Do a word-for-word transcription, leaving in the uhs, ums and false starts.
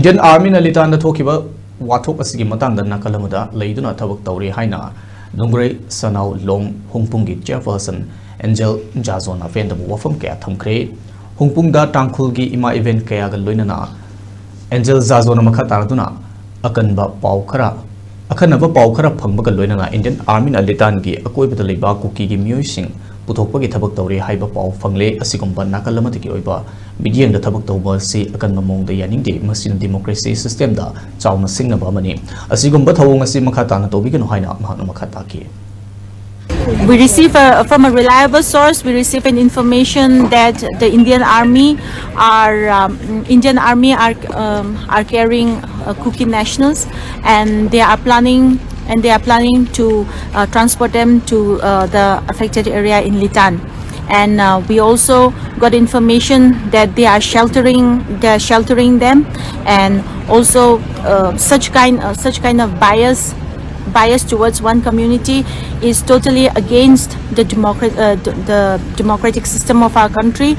Indian Armyꯅ ꯂꯤꯇꯥꯟꯗ ꯊꯣꯛꯈꯤꯕ ꯋꯥꯊꯣꯛ ꯑꯁꯤꯒꯤ ꯃꯇꯥꯡꯗ ꯅꯥꯀꯜ ꯑꯃꯗ ꯂꯩꯗꯨꯅ ꯊꯕꯛ ꯇꯧꯔꯤ ꯍꯥꯏꯅ ꯅꯣꯡꯒ꯭ꯔꯩ ꯁꯅꯥꯎ ꯂꯣꯡ ꯍꯨꯡꯄꯨꯡꯒꯤ chairperson Angel ꯖꯥꯖꯣꯟ ꯑꯐꯦꯟꯗꯕꯨ ꯋꯥꯐꯝ ꯀꯌꯥ ꯊꯝꯈ꯭ꯔꯦ꯫ ꯍꯨꯡꯄꯨꯡꯗ ꯇꯥꯡꯈꯨꯜꯒꯤ ꯏꯃꯥ ꯏꯕꯦꯟ ꯀꯌꯥꯒ ꯂꯣꯏꯅꯅ Angel ꯖꯥꯖꯣꯟꯅ ꯃꯈꯥ ꯇꯥꯔꯗꯨꯅ ꯑꯀꯟꯕ ꯄꯥꯎ ꯈꯔ, ꯑꯈꯟꯅꯕ ꯄꯥꯎ ꯈꯔ ꯐꯪꯕꯒ ꯂꯣꯏꯅꯅ Indian Armyꯅ ꯂꯤꯇꯥꯟꯒꯤ ꯑꯀꯣꯏꯕꯗ ꯂꯩꯕ ꯀꯨꯀꯤꯒꯤ ꯃꯤꯑꯣꯏꯁꯤꯡ ꯄꯨꯊꯣꯛꯄꯒꯤ ꯊꯕꯛ ꯇꯧꯔꯤ ꯍꯥꯏꯕ ꯄꯥꯎ ꯐꯪꯂꯦ꯫ ꯑꯁꯤꯒꯨꯝꯕ ꯅꯥꯀꯜ ꯑꯃꯗꯒꯤ ꯑꯣꯏꯕ ꯃꯤꯠꯌꯦꯡꯗ ꯊꯕꯛ ꯇꯧꯕ ꯑꯁꯤ ꯑꯀꯟꯕ ꯃꯑꯣꯡꯗ ꯌꯥꯅꯤꯡꯗꯦ꯫ ꯃꯁꯤꯅ democracy systemꯗ ꯆꯥꯎꯅ ꯁꯤꯡꯅꯕ ꯑꯃꯅꯤ꯫ ꯑꯁꯤꯒꯨꯝꯕ ꯊꯧꯑꯣꯡ ꯑꯁꯤ ꯃꯈꯥ ꯇꯥꯅ ꯇꯧꯕꯤꯒꯅꯨ ꯍꯥꯏꯅ ꯃꯍꯥꯛꯅ ꯃꯈꯥ ꯇꯥꯈꯤ꯫ We receive a, from a reliable source, we receive an information that the Indian Army are um, Indian Army are um, are carrying uh, Kuki nationals, and they are planning and they are planning to uh, transport them to uh, the affected area in Litan. And uh, we also got information that they are sheltering they are sheltering them, and also uh, such kind uh, such kind of bias bias towards one community is totally against the democrat uh, the, the democratic system of our country.